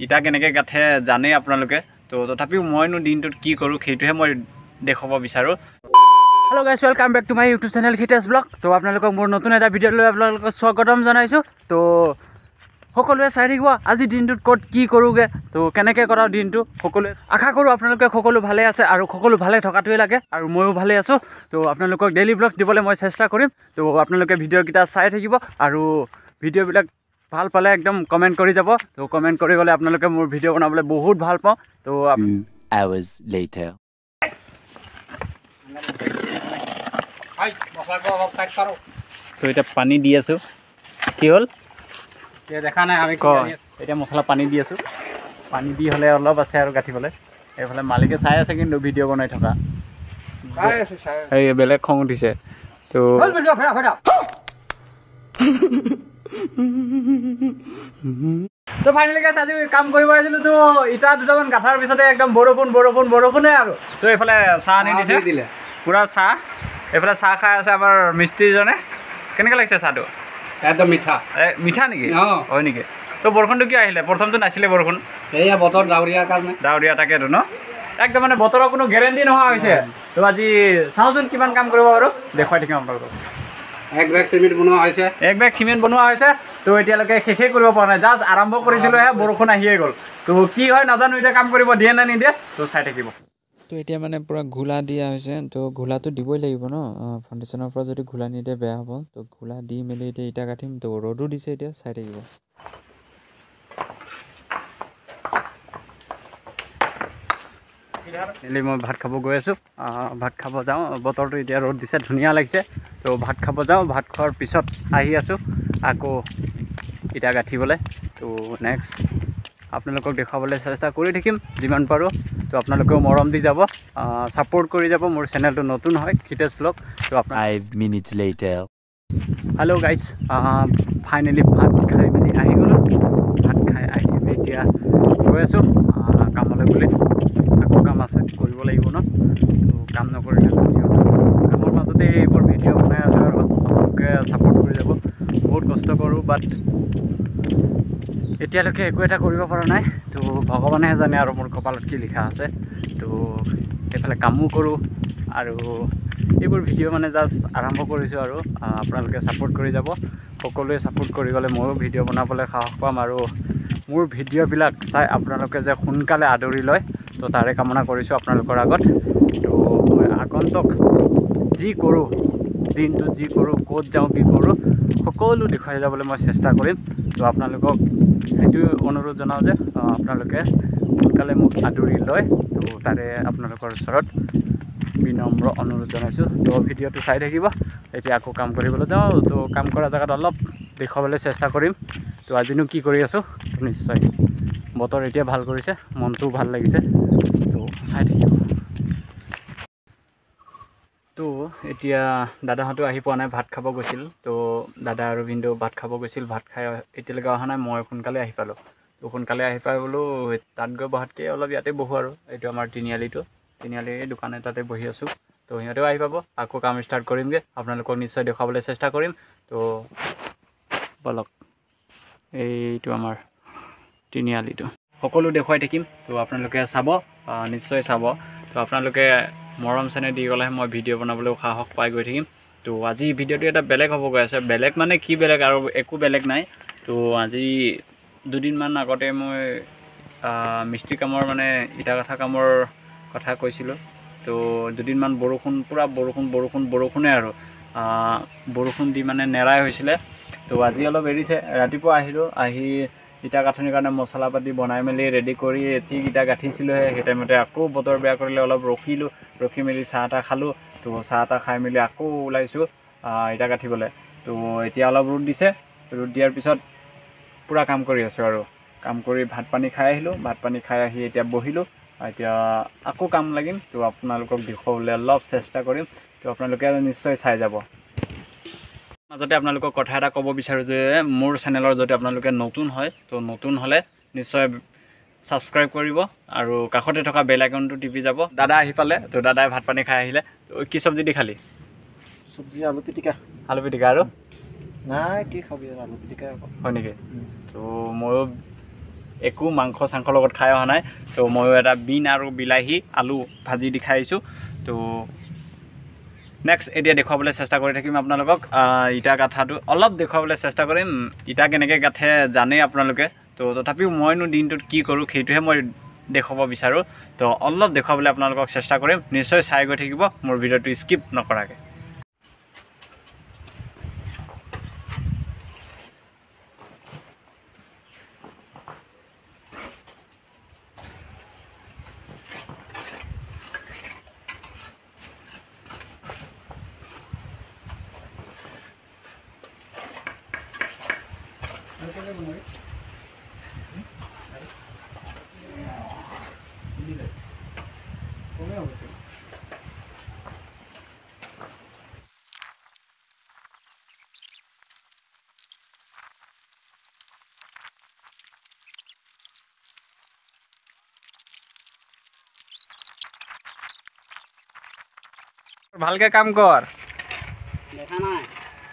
ইটা কেনেকৈ গাঁঠে জানেই আপোনালোকে। তো তথাপিও মইনো দিনটোত কি কৰোঁ সেইটোহে মই দেখুৱাব বিচাৰোঁ। Hello guys, welcome back to my YouTube channel Hitesh blog. তো আপোনালোকক মোৰ নতুন এটা ভিডিঅ' লৈ আপোনালোকক স্বাগতম জনাইছোঁ। তো সকলোৱে চাই থাকিব আজি দিনটোত ক'ত কি কৰোঁগৈ, তো কেনেকৈ কৰাওঁ দিনটো। সকলোৱে আশা কৰোঁ আপোনালোকে সকলো ভালে আছে আৰু সকলো ভালে থকাটোৱে লাগে, আৰু ময়ো ভালে আছোঁ। তো আপোনালোকক ডেইলি ব্লগ দিবলৈ মই চেষ্টা কৰিম। তো আপোনালোকে ভিডিঅ'কেইটা চাই থাকিব আৰু ভিডিঅ'বিলাক ভাল পালে একদম কমেণ্ট কৰি যাব। তো কমেণ্ট কৰি গ'লে আপোনালোকে মোৰ ভিডিঅ' বনাবলৈ বহুত ভাল পাওঁ। তো তো এতিয়া পানী দি আছোঁ। কি হ'ল দেখা নাই আমি ক, এতিয়া মছলা পানী দি আছোঁ। পানী দি হ'লে অলপ আছে আৰু গাঁঠিবলৈ। এইফালে মালিকে চাই আছে কিন্তু ভিডিঅ' বনাই থকা, এই বেলেগ খং উঠিছে। তো তো ফাইনেলি গাইছ, আজি কাম কৰিব আহিছিলোঁ। তো ইটা দুটামান গাঁঠাৰ পিছতে একদম বৰষুণ বৰষুণ বৰষুণে আৰু। তো এইফালে চাহ আনি দিছে, পূৰা চাহ। এইফালে চাহ খাই আছে আমাৰ মিস্ত্ৰীজনে। কেনেকৈ লাগিছে চাহটো? একদম মিঠা। এই মিঠা নেকি? হয় নেকি? তো বৰষুণটো কিয় আহিলে? প্ৰথমটো নাছিলে বৰষুণ, এইয়া বতৰ ডাৱৰীয়াৰ কাৰণে। ডাৱৰীয়া তাকেতো ন, একদম মানে বতৰৰ কোনো গেৰেণ্টি নোহোৱা হৈছে। তো আজি চাওঁচোন কিমান কাম কৰিব পাৰোঁ, দেখুৱাই থাকিম আপোনালোকক। এক বেগ চিমেণ্ট বনোৱা হৈছে, এক বেগ চিমেণ্ট বনোৱা হৈছে। তো এতিয়ালৈকে শেষেই কৰিব পৰা নাই, জাষ্ট আৰম্ভ কৰিছিলোঁহে, বৰষুণ আহিয়ে গ'ল। তো কি হয় নাজানো, এতিয়া কাম কৰিব দিয়ে নে নিদিয়ে, তো চাই থাকিব। তো এতিয়া মানে পূৰা ঘোলা দিয়া হৈছে। তো ঘোলাটো দিবই লাগিব ন, ফাউণ্ডেশ্যনৰ পৰা যদি ঘোলা নিদিয়ে বেয়া হ'ব। তো ঘোলা দি মেলি এতিয়া ইটা গাঁঠিম। তো ৰ'দো দিছে, এতিয়া চাই থাকিব। মই ভাত খাব গৈ আছোঁ, ভাত খাব যাওঁ। বতৰটো এতিয়া ৰ'দ দিছে, ধুনীয়া লাগিছে। তো ভাত খাব যাওঁ, ভাত খোৱাৰ পিছত আহি আছোঁ আকৌ ইটা গাঁঠিবলৈ। তো নেক্সট আপোনালোকক দেখুৱাবলৈ চেষ্টা কৰি থাকিম যিমান পাৰোঁ। তো আপোনালোকেও মৰম দি যাব, ছাপোৰ্ট কৰি যাব। মোৰ চেনেলটো নতুন হয়, হিতেশ ব্লগ। তো আপোনাৰ 5 minutes later. Hello guys, finally ভাত খাই মেলি আহি গ'লোঁ। ভাত খাই আহি এতিয়া গৈ আছোঁ কামলৈ বুলি। আকৌ কাম আছে, কৰিব লাগিব ন, তো কাম নকৰিলে কামৰ মাজতে এইবোৰ ভিডিঅ' বনাই আছোঁ আৰু আপোনালোকে ছাপোৰ্ট কৰি যাব। বহুত কষ্ট কৰোঁ, বাট এতিয়ালৈকে একো এটা কৰিব পৰা নাই। তো ভগৱানেহে জানে আৰু মোৰ কপালত কি লিখা আছে। তো এইফালে কামো কৰোঁ আৰু এইবোৰ ভিডিঅ' মানে জাষ্ট আৰম্ভ কৰিছোঁ আৰু আপোনালোকে ছাপোৰ্ট কৰি যাব। সকলোৱে ছাপোৰ্ট কৰি গ'লে ময়ো ভিডিঅ' বনাবলৈ সাহস পাম আৰু মোৰ ভিডিঅ'বিলাক চাই আপোনালোকে যে সোনকালে আদৰি লয়, তো তাৰে কামনা কৰিছোঁ আপোনালোকৰ আগত। তো মই আগন্তুক যি কৰোঁ, দিনটোত যি কৰোঁ, ক'ত যাওঁ, কি কৰোঁ, সকলো দেখুৱাই যাবলৈ মই চেষ্টা কৰিম। তো আপোনালোকক সেইটো অনুৰোধ জনাওঁ যে আপোনালোকে সোনকালে মোক আদৰি লয়। তো তাৰে আপোনালোকৰ ওচৰত বিনম্ৰ অনুৰোধ জনাইছোঁ। তো ভিডিঅ'টো চাই থাকিব। এতিয়া আকৌ কাম কৰিবলৈ যাওঁ। তো কাম কৰা জেগাত অলপ দেখুৱাবলৈ চেষ্টা কৰিম। তো আজিনো কি কৰি আছোঁ, নিশ্চয় বতৰ এতিয়া ভাল কৰিছে, মনটোও ভাল লাগিছে, তো চাই থাকিব। তো এতিয়া দাদাহঁতো আহি পোৱা নাই, ভাত খাব গৈছিল। তো দাদা আৰু ভিনদেউ ভাত খাব গৈছিল, ভাত খাই এতিয়ালৈকে অহা নাই। মই সোনকালে আহি পালোঁ। তো সোনকালে আহি পাই বোলো তাত গৈ বহাতকৈ অলপ ইয়াতে বহোঁ আৰু। এইটো আমাৰ তিনিআলিটো, তিনিআলিৰ দোকান এটাতে বহি আছোঁ। তো সিহঁতেও আহি পাব, আকৌ কাম ষ্টাৰ্ট কৰিমগৈ। আপোনালোকক নিশ্চয় দেখুৱাবলৈ চেষ্টা কৰিম। তো ব'লক, এইটো আমাৰ তিনিআলিটো, সকলো দেখুৱাই থাকিম। তো আপোনালোকে চাব, নিশ্চয় চাব। তো আপোনালোকে মৰম চেনেহ দি গ'লেহে মই ভিডিঅ' বনাবলৈও সাহস পাই গৈ থাকিম। তো আজি ভিডিঅ'টো এটা বেলেগ হ'ব গৈ আছে। বেলেগ মানে কি বেলেগ আৰু একো বেলেগ নাই। তো আজি দুদিনমান আগতে মই মিস্ত্ৰী কামৰ মানে ইটা গাঁঠা কামৰ কথা কৈছিলোঁ। তো দুদিনমান বৰষুণ, পূৰা বৰষুণ বৰষুণ বৰষুণে আৰু বৰষুণ দি মানে নেৰাই হৈছিলে। তো আজি অলপ এৰিছে। ৰাতিপুৱা আহিলোঁ, আহি ইটা গাঁথনিৰ কাৰণে মছলা পাতি বনাই মেলি ৰেডি কৰি ঠিক ইটা গাঁঠিছিলোঁহে। সেই টাইমতে আকৌ বতৰ বেয়া কৰিলে, অলপ ৰখিলোঁ, ৰখি মেলি চাহ তাহ খালোঁ। তো চাহ তাহ খাই মেলি আকৌ ওলাইছোঁ ইটা গাঁঠিবলৈ। তো এতিয়া অলপ ৰ'দ দিছে, ৰ'দ দিয়াৰ পিছত পূৰা কাম কৰি আছোঁ আৰু। কাম কৰি ভাত পানী খাই আহিলোঁ, ভাত পানী খাই আহি এতিয়া বহিলোঁ। এতিয়া আকৌ কাম লাগিম। তো আপোনালোকক দেখুৱাবলৈ অলপ চেষ্টা কৰিম। তো আপোনালোকে নিশ্চয় চাই যাব। মাজতে আপোনালোকক কথা এটা ক'ব বিচাৰোঁ যে মোৰ চেনেলৰ যদি আপোনালোকে নতুন হয়, তো নতুন হ'লে নিশ্চয় ছাবস্ক্ৰাইব কৰিব আৰু কাষতে থকা বেল আইকনটো টিপি যাব। দাদা আহি পালে, তো দাদাই ভাত পানী খাই আহিলে। তো কি চব্জি দি খালি? চব্জি আলু পিটিকা। আলু পিটিকা আৰু নাই কি খাবি, আলু পিটিকা হয় নেকি? তো ময়ো একো মাংস চাংসৰ লগত খাই অহা নাই। তো ময়ো এটা বিন আৰু বিলাহী আলু ভাজি দি খাই আহিছোঁ। তো নেক্সট এতিয়া দেখুৱাবলৈ চেষ্টা কৰি থাকিম আপোনালোকক, ইটা গাঁঠাটো অলপ দেখুৱাবলৈ চেষ্টা কৰিম। ইটা কেনেকৈ গাঁঠে জানেই আপোনালোকে, তো তথাপিও মইনো দিনটোত কি কৰোঁ সেইটোহে মই দেখুৱাব বিচাৰোঁ। তো অলপ দেখুৱাবলৈ আপোনালোকক চেষ্টা কৰিম, নিশ্চয় চাই গৈ থাকিব মোৰ ভিডিঅ'টো স্কিপ নকৰাকৈ। ভালকে কাম কৰ। দেখা নাই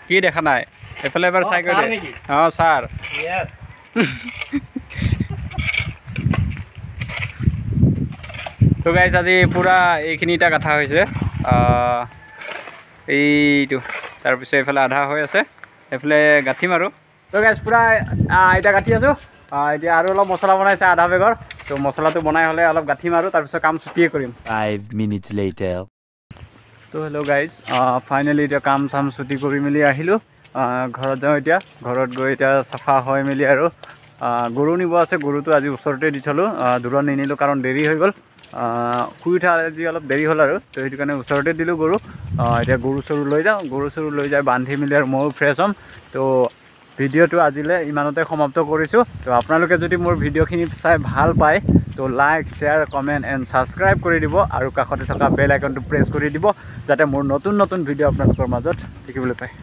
কি? দেখা নাই? এইফালে এবাৰ চাই গৈ দে। অঁ ছাৰ। তো গাইজ আজি পূৰা এইখিনি ইটা গাঁঠা হৈছে, এইটো তাৰপিছত এইফালে আধা হৈ আছে, এইফালে গাঁঠিম আৰু। তো গাইজ পূৰা ইটা গাঁঠি আছোঁ। এতিয়া আৰু অলপ মছলা বনাইছে আধা বেগৰ, তো মছলাটো বনাই হ'লে অলপ গাঁঠিম আৰু তাৰপিছত কাম ছুটিয়ে কৰিম। 5 minutes later. তো হেল্ল' গাইজ, ফাইনেলি এতিয়া কাম চাম ছুটি কৰি মেলি আহিলোঁ। ঘৰত যাওঁ এতিয়া, ঘৰত গৈ এতিয়া চাফা হৈ মেলি আৰু গৰু নিব আছে। গৰুটো আজি ওচৰতে দি থ'লোঁ, দূৰত নিনিলোঁ কাৰণ দেৰি হৈ গ'ল। শুই উঠা আজি অলপ দেৰি হ'ল আৰু, তো সেইটো কাৰণে ওচৰতে দিলোঁ গৰু। এতিয়া গৰু চৰু লৈ যাওঁ, গৰু চৰু লৈ যাই বান্ধি মেলি আৰু ময়ো ফ্ৰেছ হ'ম। তো ভিডিঅ'টো আজিলৈ ইমানতে সমাপ্ত কৰিছোঁ। তো আপোনালোকে যদি মোৰ ভিডিঅ'খিনি চাই ভাল পায় তো like, share, comment and subscribe কৰি দিব আৰু কাষতে থকা বেল আইকনটো প্ৰেছ কৰি দিব, যাতে মোৰ নতুন নতুন ভিডিঅ' আপোনালোকৰ মাজত দেখিবলৈ পায়।